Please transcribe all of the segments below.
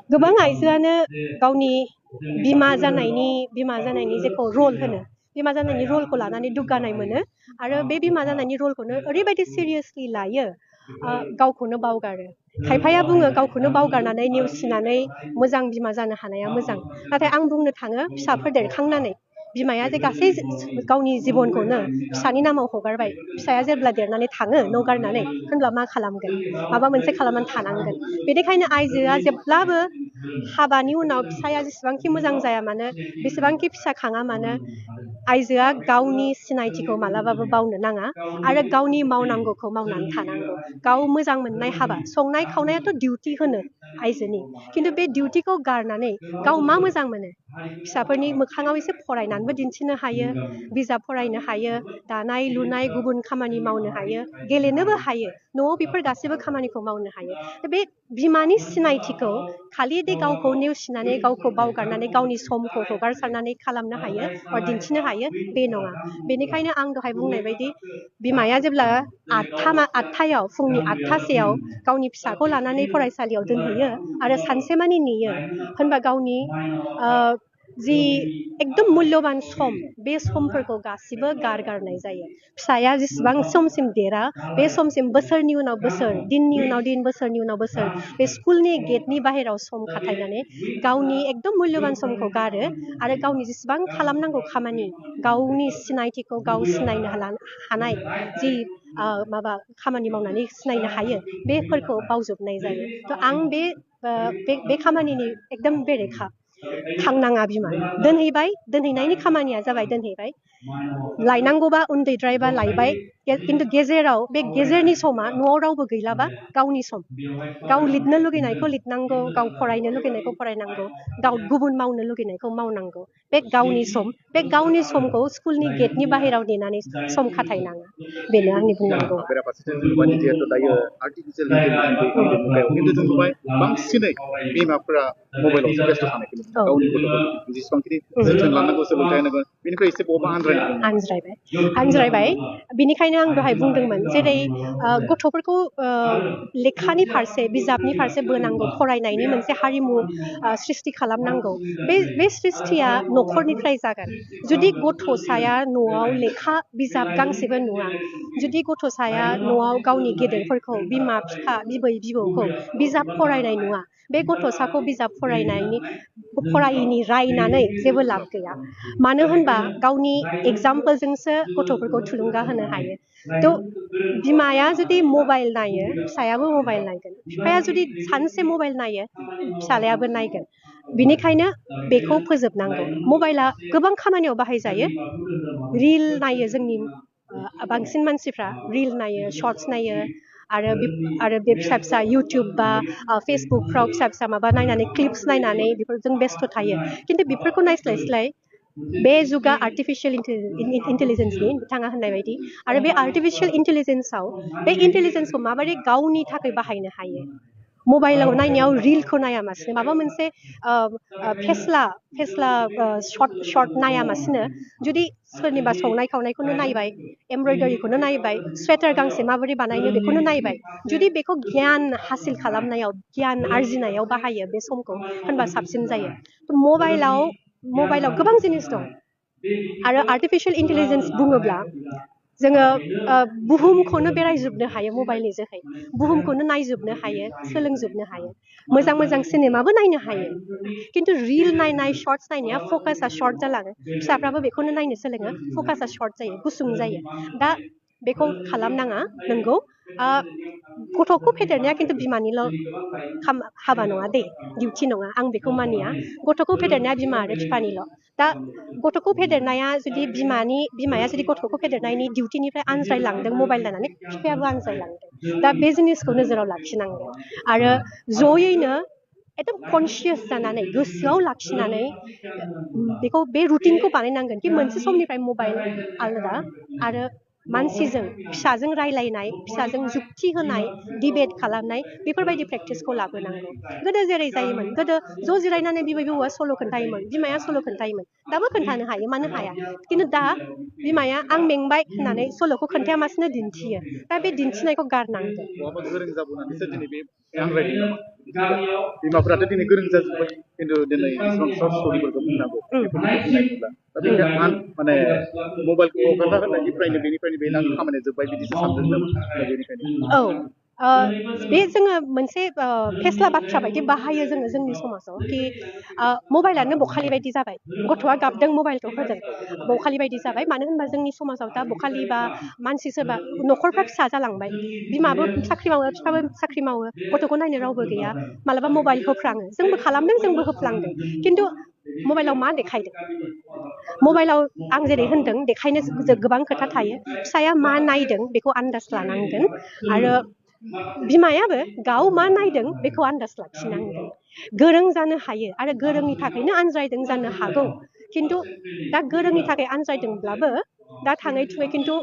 गोबां आइजोआनो गावनि बिमा जानायनि जेखौ रल होनो बिमा जानायनि रलखौ लानानै दुग्गानाय मोनो आरो बे बिमा जानायनि रलखौनो ओरैबायदि सिरियासलि लायो गावखौनो बावगारो खायफाया बुङो गावखौनो बावगारनानै नेवसिनानै मोजां बिमा जानो हानाया मोजां नाथाय आं बुंनो थाङो फिसाफोर देरखांनानै बिमाया जे गासै गावनि जिबनखौनो फिसानि नामाव हगारबाय फिसाया जेब्ला देरनानै थाङो न' गारनानै होनब्ला मा खालामगोन माबा मोनसे खालामनानै थानांगोन बेनिखायनो आइजोआ जेब्लाबो हाबानि उनाव फिसाया जेसेबांखि मोजां जाया मानो बेसेबांखि फिसा खाङा मानो आइजोआ गावनि सिनायथिखौ मालाबाबो बावनो नाङा आरो गावनि मावनांगौखौ मावनानै थानांगौ गाव मोजां मोननाय हाबा संनाय खावनायाथ' डिउटि होनो आइजोनि खिन्थु बे डिउटिखौ गारनानै गाव मा मोजां मोनो फिसाफोरनि मोखाङाव एसे फरायनानैबो दिन्थिनो हायो बिजाब फरायनो हायो दानाय लुनाय गुबुन खामानि मावनो हायो गेलेनोबो हायो न'आव बेफोर गासैबो खामानिखौ मावनो हायो बे बिमानि सिनायथिखौ खालि दे गावखौ नेवसिनानै गावखौ बावगारनानै गावनि समखौ हगारसारनानै खालामनो हायो बा दिन्थिनो हायो बे नङा बेनिखायनो आं दहाय बुंनाय बायदि बिमाया जेब्ला आठथायाव फुंनि 8थासेयाव गावनि फिसाखौ लानानै फरायसालियाव दोनहैयो आरो सानसेमानि नेयो होनबा गावनि जि एकदम मूल्यबान सम बे समफोरखौ गासिबो गारगारनाय जायो फिसाया जेसेबां समसिम देरा बे समसिम बोसोरनि उनाव बोसोर दिननि उनाव दिन बोसोरनि उनाव बोसोर बे स्कुलनि गेटनि बाहेराव सम खाथायनानै गावनि एकदम मूल्यबान समखौ गारो आरो गावनि जेसेबां खालामनांगौ खामानि गावनि सिनायथिखौ गाव सिनायनो हानाय जि माबा खामानि मावनानै सिनायनो हायो बेफोरखौ बावजोबनाय जायो थ' आं बे खामानिनि एकदम बेरेखा थांनाङा बिमा दोनहैनायनि खामानिया जाबाय दोनहैबाय लायनांगौबा उन्दैद्रायबा लायबाय खिन्थु गेजेराव बे गेजेरनि समा न'आव रावबो गैलाबा गावनि सम गाव लिरनो लुगैनायखौ लिरनांगौ गाव फरायनो लुगैनायखौ फरायनांगौ गाव गुबुन मावनो लुगैनायखौ मावनांगौ बे गावनि समखौ स्कुलनि गेटनि बाहेराव नेनानै सम खाथायनाङा बेनो आंनि बुंनांगौ बेराफारसेथिं जों नुबाय जिहेतु दायो आर्टिफिशियेल इन्टेलिजेन्स मुगायाव खिन्थु जों नुबाय बांसिनै बिमाफोरा मबाइलावसो बेस्थ' थानायखौ नुयो गावनि गथ'फोरखौ जेसेबांखिनि जोथोन लानांगौ सोलोंथाइ होनांगौ बेनिफ्राय एसे बबा आनज्रायबाय बिनिखायनो आं दहाय बुंदोंमोन जेरै गथ'फोरखौ लेखानि फारसे बिजाबनि फारसे बोनांगौ फरायनायनि मोनसे हारिमु सृष्टि खालामनांगौ बे सृष्टिया न'खरनिफ्राय जागोन जुदि गथ'साया न'आव लेखा बिजाब गांसेबो नुवा जुदि गथ'साया न'आव गावनि गेदेरफोरखौ बिमा बिफा बिबै बिबौखौ बिजाब फरायनाय नुवा बे गथ'साखौ बिजाब फरायिनि रायनानै जेबो लाब गैया मानो होनबा गावनि एगजामपोलजोंसो गथ'फोरखौ थुलुंगा होनो हायो थ' बिमाया जुदि मबाइल नायो फिसायाबो मबाइल नायगोन बिफाया जुदि सानसे मबाइल नायो फिसालायाबो नायगोन बिनिखायनो बेखौ फोजोबनांगौ मबाइला गोबां खामानियाव बाहायजायो रिल नायो जोंनि बांसिन मानसिफ्रा रिल नायो शर्ट्स नायो आरो बे फिसा फिसा इउटुब बा फेसबुकफ्राव फिसा माबा नायनानै क्लिप्स नायनानै बेफोरजों बेस्थ' थायो खिन्थु बेफोरखौ नायस्लाय बे जुगा आर्टिफिशियेल इन्टेलिजेन्सनि बिथाङा होननाय बायदि आरो बे आर्टिफिशियेल इन्टेलिजेन्सखौ माबोरै गावनि थाखाय बाहायनो हायो मबाइलाव नायनायाव रिलखौ नायामासिनो माबा मोनसे फेस्ला शर्ट नायामासिनो जुदि सोरनिबा संनाय खावनायखौनो नायबाय एमब्रयदारिखौनो नायबाय स्वेटार गांसे माबोरै बानायनो बेखौनो नायबाय जुदि बेखौ गियान हासिल खालामनायाव गियान आरजिनायाव बाहायो बे समखौ होनबा साबसिन जायो मबाइलाव गोबां जिनिस दं आरो आर्टिफिशियेल इन्टेलिजेन्स बुङोब्ला जोङो बुहुमखौनो बेरायजोबनो हायो मबाइलनि जोहै बुहुमखौनो नायजोबनो हायो सोलोंजोबनो हायो मोजां सिनेमाबो नायनो हायो खिन्थु रिल नायनाय शर्ट्स नायनाया फकासा शर्ट जालाङो फिसाफ्राबो बेखौनो नायनो सोलोङो फकासा शर्ट जायो गुसुं जायो दा बेखौ खालामनाङा नंगौ गथ'खौ फेदेरनाया खिन्थु बिमानिल' हाबा नङा दे डिउटि नङा आं बेखौ मानिया गथ'खौ फेदेरनाया बिमा आरो बिफानिल' दा गथ'खौ फेदेरनाया जुदि बिमाया जुदि गथ'खौ फेदेरनायनि डिउटिनिफ्राय आनज्रायलांदों मबाइल नायनानै बिफायाबो आनज्रायलांदों दा बे जिनिसखौ नोजोराव लाखिनांगोन आरो जयैनो एकदम कनसियास जानानै गोसोआव लाखिनानै बेखौ बे रुटिनखौ बानायनांगोन कि मोनसे समनिफ्राय मबाइल आलादा आरो मानसिजों फिसाजों रायलायनाय फिसाजों जुक्ति होनाय डिबेट खालामनाय बेफोरबायदि प्रेक्टिसखौ लाबोनांगौ गोदो जेरै जायोमोन गोदो ज' जिरायनानै बिबै बिबौआ सल' खोन्थायोमोन बिमाया सल' खोन्थायोमोन दाबो खोन्थानो हायो मानो हाया खिन्थु दा बिमाया आं मेंबाय होननानै सल'खौ खोन्थायामासिनो दिन्थियो दा बे दिन्थिनायखौ गारनांगोन बहाबा गोरों जाबोनानैसो दिनै बे handwriting नामा बिमाफोराथ' दिनै गोरों जाजोब्बाय खिन्थु दिनै जेसेबां सर्ट स्ट'रिफोरखौ बुंनांगौ बेफोरखौ बुंनायला दा बेखायनो माने मबाइलखौ हगारना होनायनिफ्रायनो बेनिफ्रायनो बे आंनि खामानिया जोब्बाय बिदिसो सानदों नामा दा बेनिखायनो औ बे जोङो मोनसे फेस्ला बाथ्रा बायदि बाहायो जोङो जोंनि समाजाव कि मबाइलानो बखालि बायदि जाबाय गथ'आ गाबदों मबाइलखौ होदों बखालि बायदि जाबाय मानो होनबा जोंनि समाजाव दा बखालि बा मानसि सोरबा न'खरफ्रा फिसा जालांबाय बिमाबो साख्रि मावो बिफाबो साख्रि मावो गथ'खौ नायनो रावबो गैया मालाबा मबाइल होफ्राङो जोंबो खालामदों जोंबो होफ्लांदों खिन्थु मबाइलाव मा देखायदों मबाइलाव आं जेरै होनदों देखायनो गोबां खोथा थायो फिसाया मा नायदों बेखौ आन्दाज लानांगोन आरो बिमायाबो गाव मा नायदों बेखौ आन्दाज लाखिनांगोन गोरों जानो हायो आरो गोरोंनि थाखायनो आनज्रायदों जानो हागौ खिन्थु दा गोरोंनि थाखाय आनज्रायदोंब्लाबो दा थाङै थुङै खिन्थु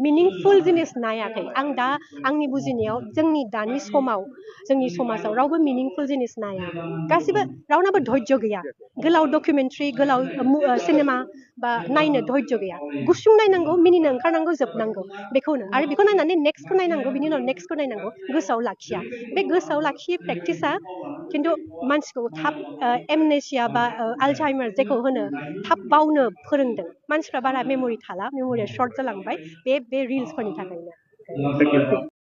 मिनिंफुल जिनिस नायाखै आं दा आंनि बुजिनायाव जोंनि दानि समाव जोंनि समाजाव रावबो मिनिंफुल जिनिस नाया गासिबो रावनाबो धैर्य गैया गोलाव डकुमेन्ट्रि गोलाव सिनेमा बा नायनो धैर्य गैया गुसुं नायनांगौ मिनिनो ओंखारनांगौ जोबनांगौ बेखौनो आरो बेखौ नायनानै नेक्स्टखौ नायनांगौ बिनि उनाव नेक्स्टखौ नायनांगौ गोसोआव लाखिया बे गोसोआव लाखियै प्रेक्टिसा खिन्थु मानसिखौ थाब एमनेसिया बा आलजाइमार जेखौ होनो थाब बावनो फोरोंदों मानसिफ्रा बारा मेम'रि थाला मेम'रिया सर्ट जालांबाय बे रिल्सफोरनि थाखायनो